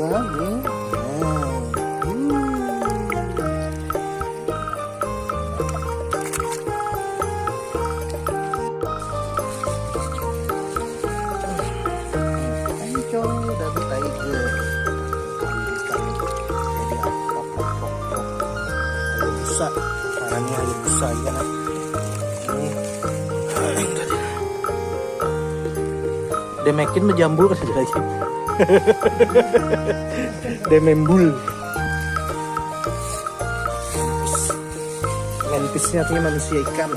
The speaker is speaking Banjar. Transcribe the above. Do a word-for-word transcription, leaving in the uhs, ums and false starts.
Nah, ini. Nah. Hmm. Encol dan tiger. Jadi apa? Ayo busa. Caranya ayo busa ya. Ini. Demekin bejambul kan saja lagi. Demembul. Mantis. Mantisnya artinya manusia ikan.